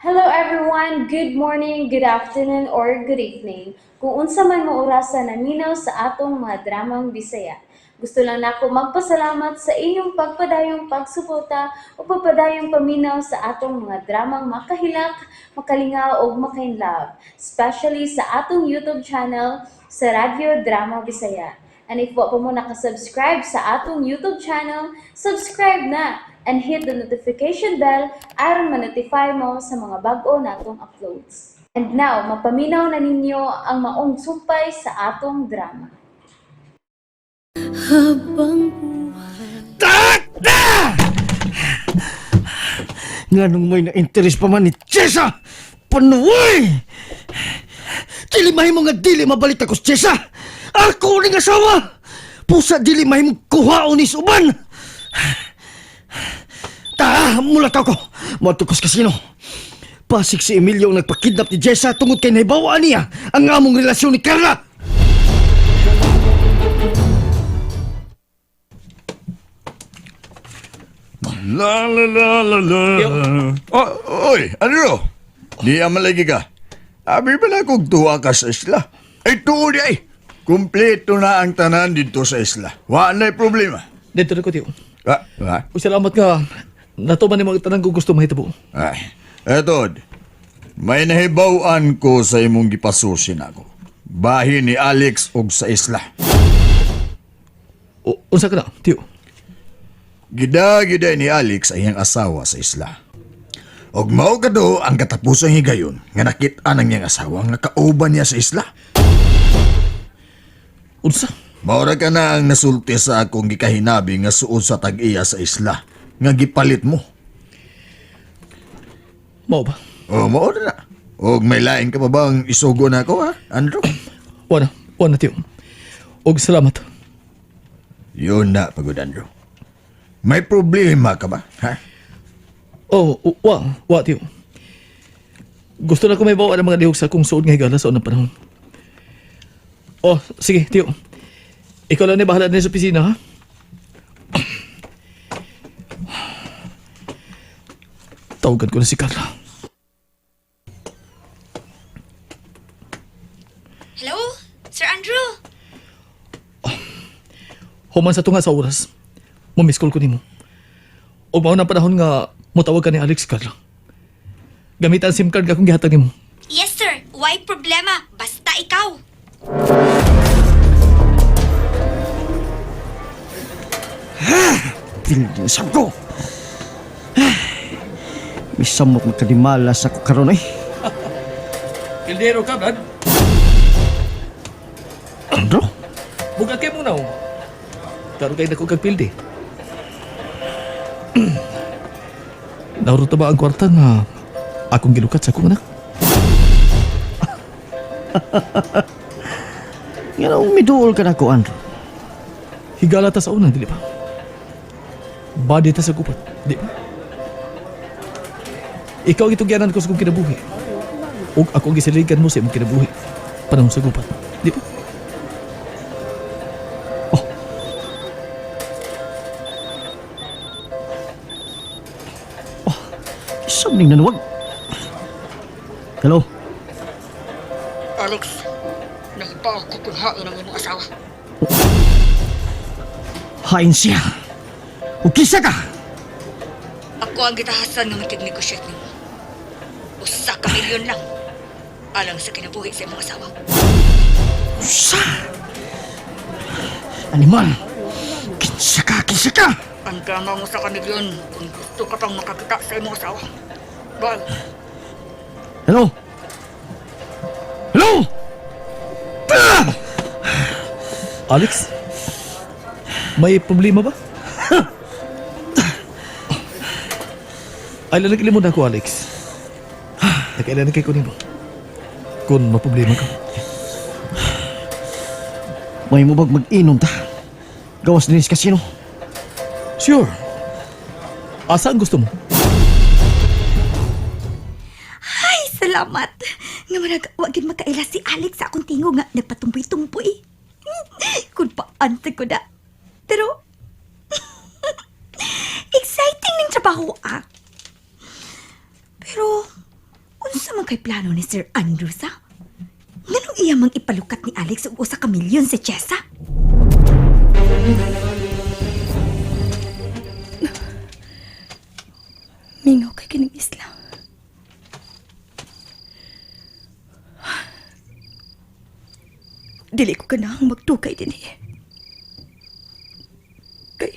Hello everyone! Good morning, good afternoon, or good evening. Kung unsa man mo orasa naminaw sa atong mga dramang Bisaya. Gusto lang nako magpasalamat sa inyong pagpadayong pagsuporta o pagpadayong paminaw sa atong mga dramang makahilak, makalingaw ug makainlove, especially sa atong YouTube channel sa Radyo Drama Bisaya. And if wa pa mo nakasubscribe sa atong YouTube channel, subscribe na and hit the notification bell aron ma-notify mo sa mga bag-o natong uploads. And now, mapaminaw na ninyo ang maong sumpay sa atong drama. Habang buhay. Tak! Nganong may na-interest pa man ni Chesa! Panuway! Dili mahimo nga dili mabalik ako sa Chesa! Ako ning asawa! Pusa dili mahimo kuhaon ni uban! Ta, mulat ako! Moadto ko sa kasino. Pasig si Emilio ang nagpakidnap ni Jessa tungod kay nahibawaan niya ang among relasyon ni Carla! La la la la la. Oh, oy, ano? Di man lagi ka. Abi ba na kung tuwa ka sa isla? Ay, tuo di ay. Kumpleto na ang tanan dito sa isla. Wa na'y problema. Dito na ko, tiyo. Ah, ah, Uy, salamat nga. Natuman ni mga tanang ko gusto mahitabo. ay. Eto, may nahibaw-an ko sa imong gipasusin ako. Bahin ni Alex og sa isla. O, unsa ka na, tiyo? Gida-gida ni Alex ang iyang asawa sa isla. Og mao kado ang katapusang higayon nga nakit-an ang iyang asawa nga kauban niya sa isla. Unsa? Maura ka na ang nasulti sa akong gikahinabi nga suod sa tag-iya sa isla nga gipalit mo. Mao ba? O maura na. Og may lain ka pa bang isugo na ako ha, Andrew? Wa na, wa na, tiyo. Og salamat. Yun na, pagod Andrew. May problema ka ba? Ha? Oh, wa, wa, tiyo. Gusto na ko may bawa ng mga lihok sa akong suod nga higala sa unang panahon. Oh, sige, tiyo. Ikaw lang ni bahala din sa opisina, ha? Tawagan ko na si Carla. Hello? Sir Andrew? Human sa tunga sa oras, mo-miss call ko nimo. Og mao na panahon nga motawag ka ni Alex, Carla. Gamit ang SIM card akong gihatag nimo. Yes, sir. Why problema? Basta ikaw. Pildin sa ko! Misamok magkadimala sa ko karon eh. Kildero ka, Brad. Andro? Bugat kay muna. Oh. Karon kay nako kag pildi. Naurot na ba ang kwarta nga akong gilukat sa akong anak? Nga na umiduol ka na ko, Andro. Higala ta sa una, dili ba? Body ta sa gupat, di ba? Ikaw ang itugyanan ko sa kong kinabuhi. Ug ako ang gisiligan mo sa imong kinabuhi. Panahon sa gupat, di ba? Isang ning nanuwag. Hello? Alex, nahibaw ko kung hain ang imong asawa. Hain siya. O kisa ka! Ako ang gitahasan nga makig-negotiate nimo. Usa ka milyon lang. Alang sa kinabuhi sa imong asawa. Usa! Animal! Kinsa ka! Kinsa ka! Ang tama mo sa ka milyon kung gusto ka pang makakita sa imong asawa. Bye. Hello? Hello? Ah! Alex? May problema ba? Ay, lalagili mo na ako, Alex. Nakailan kay ko nimo. Kung maproblema ka. May mo bag mag-inom ta? Gawas din sa kasino. Sure. Asa ang gusto mo? Ay, salamat. Nga manag, wag gid makaila si Alex sa akong tingog nga nagpatumboy-tumboy. Kung paante ko na. Pero, exciting ning trabaho ah. Pero, man kay plano ni Sir Andrew sa? Nganong iya mang ipalukat ni Alex og usa ka milyon si Chesa? Mingaw kay kining isla. Dili ko ganahang magdugay dinhi. Kay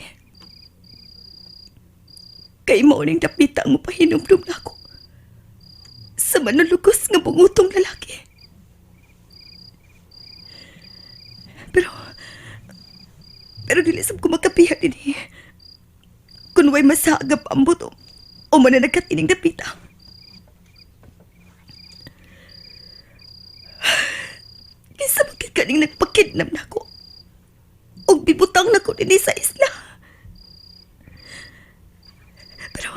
kay mao ning dapita ang mapahinumdum nako sa manulugos nga bungutong lalaki. Pero pero dili sab ko makapiha dinhi. Kun way masagap ang buto o mananagat ining dapita. Kinsa man gid kaning nagpakidnap nako? Og bibutang nako dinhi sa isla. Pero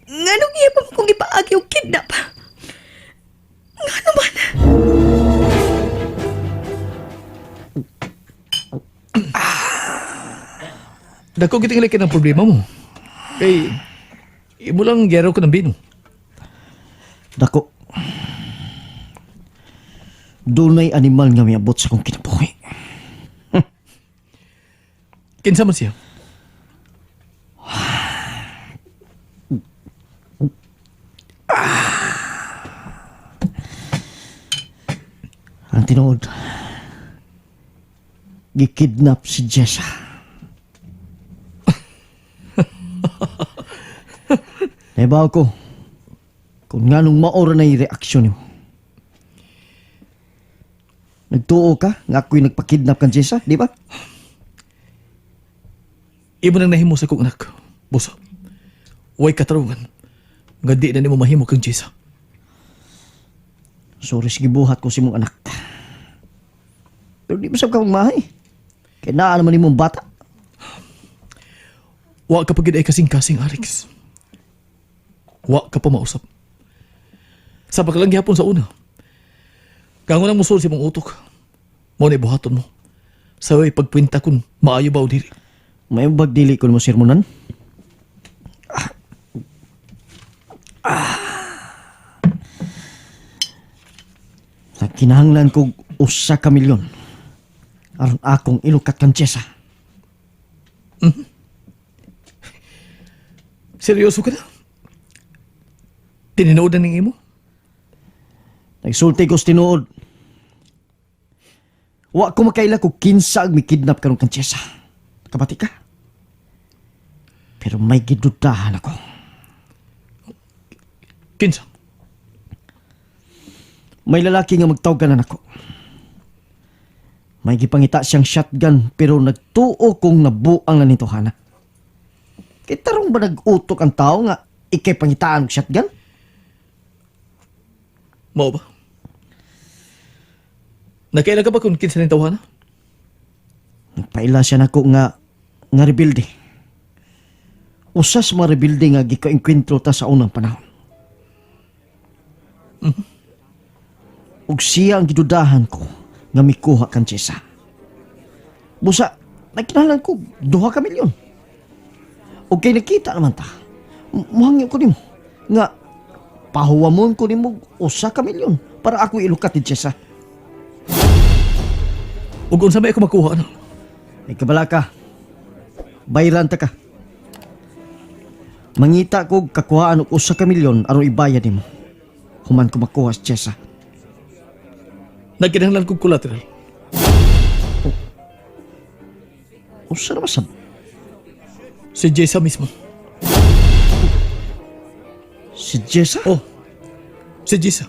nganong iya pa man kong ipaagi og kidnap? Ngano man? Dako gitingali kay ng problema mo. Kay imo lang gero ko ng bino. Dako. Dunay animal nga miabot sa kong kinabuhi. Kinsa man siya? Ang tinuod, gikidnap si Jessa. Naibaw ko, kung nganong maora na yung reaksyon nimo. Nagtuo ka nga ako'y nagpakidnap kan Jessa, di ba? Imo nang nahimo sa kong anak. Busa. Way katarungan. Nga di na nimo mahimo kang Jessa. Sorry, sige buhat ko si mong anak. Pero di mo sab ka magmahay. Kaya naa naman imong bata. Wa ka pagid ay kasing-kasing, Alex. Wa ka pa mausap. Sa lang gihapon sa una. Gango nang musul si mong utok. Mo na buhaton mo. Sa way pagpwinta kun maayo ba o dili. May bag dili ko mo sermonan. Sa kinahanglan kog usa ka milyon aron akong ilukat kan Jessa. Seryoso ka na? Tininood na ning imo? Nagsulti ko sa tinuod. Wa ko makaila kung kinsa ang mikidnap karon kan Jessa. Kabati ka? Pero may gidudahan ako. Kinsa? May lalaki nga magtawganan ako. May gipangita siyang shotgun pero nagtuo kong nabuang na nito, Hana. Kay tarong ba nag-utok ang tao nga ikay pangitaan og shotgun? Mao ba? Nakaila ka ba kung kinsa ning tawhana? Nagpaila siya nako nga nga rebelde. Usa sa mga rebelde nga gikaengkwentro ta sa unang panahon. Ug siya ang gidudahan ko nga mikuha kan Chesa. Busa, nagkinahanglan ko 2 ka milyon. Ug kay nakita naman ta, muhangyo ko nimo nga pahuwamon ko nimo 1 ka milyon para ako ilukat ni Chesa. Ug unsa may ako makuha ana? Ay kabala ka. Bayran ta ka. Mangita ko kakuhaan og 1 ka milyon aron ibayad nimo. Human ko makuha si Chesa. Nagkinahanglan kog collateral. Usa na ba sab? Si Jessa mismo. Si Jessa? Oh, si Jessa.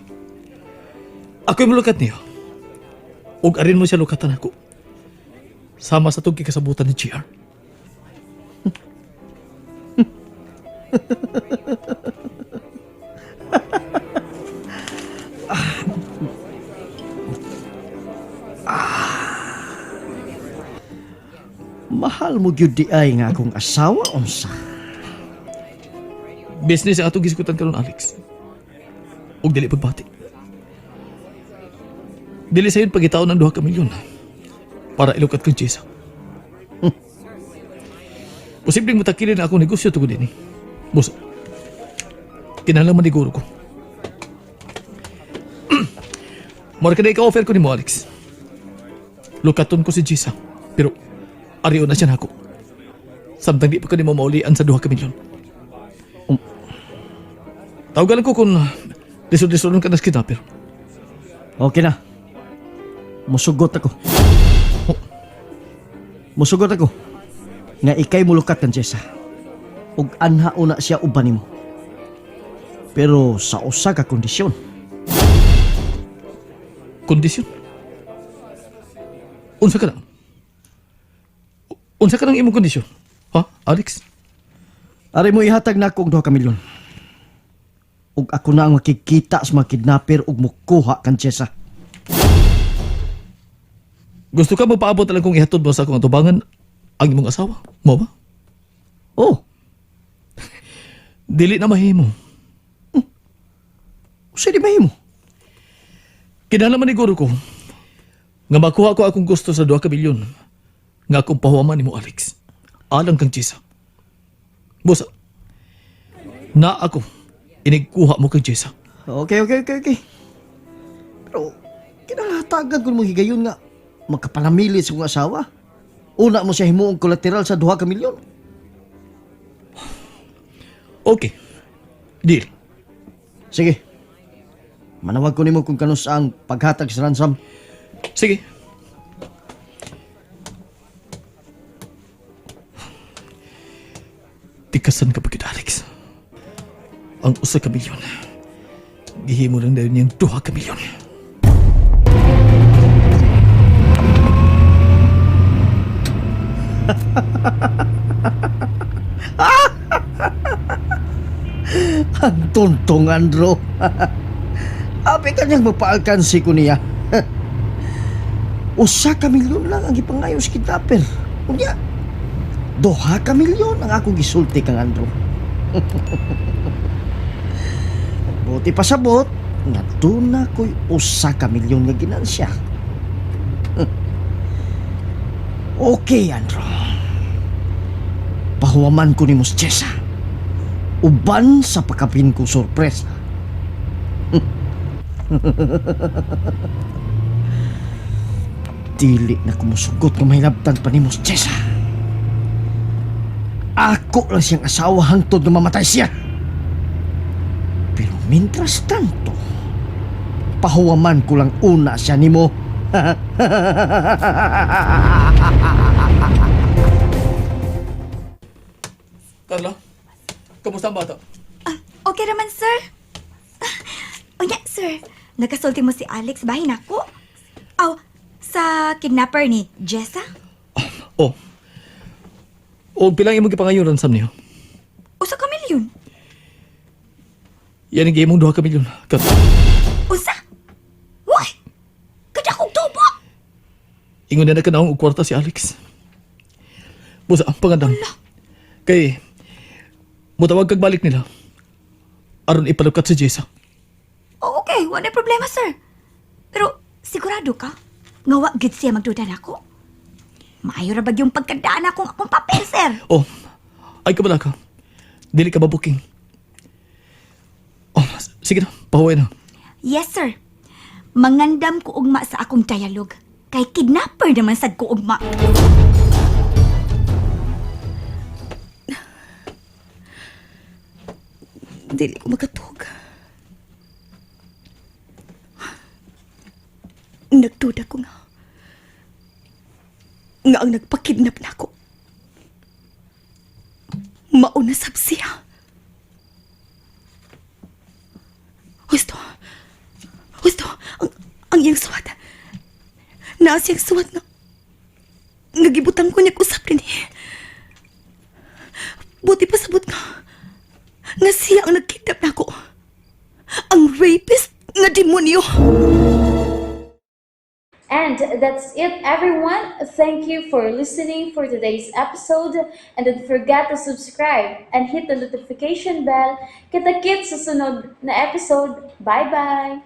Ako'y mulukat niya. Ug arin mo siya lukatan ako. Sama sa itong kikasabutan ni GR. Mahal mo gyud di ay nga akong asawa unsa. Business ang atong gisgutan karon, Alex. Ug dili pagbati. Dili sayon pagitaon ng 2 ka milyon para ilukat kang Jessa. Posibleng matakilin na akong negosyo tungod ini. Boss, kinahanglan maniguro ko. Mora ka na ika-offer ko nimo, Alex. Lukaton ko si Jisa, pero ariyo na siya nako. Samtang di pa ko nimo maulian sa 2 ka milyon. Tawagan ko kung lisod-lisodon ka na sa kidnapper. Okay na. Musugot ako. Musugot ako. Nga ikay mulukat kan Jessa. Ug anha una siya uban nimo. Pero sa usa ka kondisyon. Kondisyon? Unsa ka na? Unsa ka nang imong kondisyon? Ha, Alex? Ari mo ihatag nako og 2 ka milyon. Ug ako na ang makikita sa mga kidnapper ug mukuha kan Jessa. Gusto ka magpaabot lang kung ihatod mo sa akong atubangan ang imong asawa? Mo ba? Oh, Dili na mahimo. usa di mahimo. Kinahanglan man ni ko nga makuha ko akong gusto sa 2 ka milyon nga akong pahuwaman nimo, Alex. Alang kang Jessa. Busa, na ako inigkuha mo kang Jessa. Okay. Pero kinahanglan ko mo higayon nga makapanamili sa kong asawa. Una mo siya himuong kolateral sa 2 ka milyon. Okay. Deal. Sige. Manawag ko nimo kung kanus ang paghatag sa ransom. Sige. Tikasan ka pa gyud, Alex. Ang 1 ka milyon. Gihimo lang dahil niyang 2 ka milyon. Ang tuntong Andro. Abi kanyang mapaalkansi ko niya. 1 ka milyon lang ang ipangayo sa kidnapper. Unya, 2 ka milyon ang akong gisulti kang Andro. Buti pa sabot, nga doon na ko'y 1 ka milyon nga ginansya. Okay, Andro. Pahuwaman ko ni Chesa. Uban sa pakapin kong sorpresa. Dili na kumusugot nga mahilabtan pa ni Chesa. Ako lang siyang asawa hangtod na mamatay siya. Pero mientras tanto, pahuwaman ko lang una siya nimo. Carla, kamusta ang bata? Ah, okay raman, sir. Ah, unya, sir. Nakasulti mo si Alex bahin ako. Aw, sa kidnapper ni Jessa? Oh. O pilang imong gipangayo ransom niyo? 1 ka milyon. Yan ang imong 2 ka milyon. Kat. Usa? Uy! Kada kong tubo! Ingon na nakanaong og kwarta si Alex. Busa, ang pangandam. Kay, mutawag kag balik nila. Aron ipalukat si Jessa. Oh, okay, wala problema, sir. Pero sigurado ka? Nga wa gid siya magduda nako? Maayo ra bag yung pagkadaan akong akong papel, sir. Oh, ay kabala ka. Dili ka mabuking. Oh, sige na, pahuway na. Yes, sir. Mangandam ko ugma sa akong dialog. Kay kidnapper naman sad ko ugma. Dili ko makatug. Nagduda ko nga. Nga ang nagpakidnap nako. Mauna sab siya. Husto. Husto. Ang iyang suwat. Naa siyang suwat nga. Nga gibutang ko niya usap din eh. Buti pa sabot nga. Nga siya ang nagkidnap nako. Ang rapist nga demonyo. And that's it, everyone. Thank you for listening for today's episode. And don't forget to subscribe and hit the notification bell. Kita-kits sa sunod na episode. Bye-bye!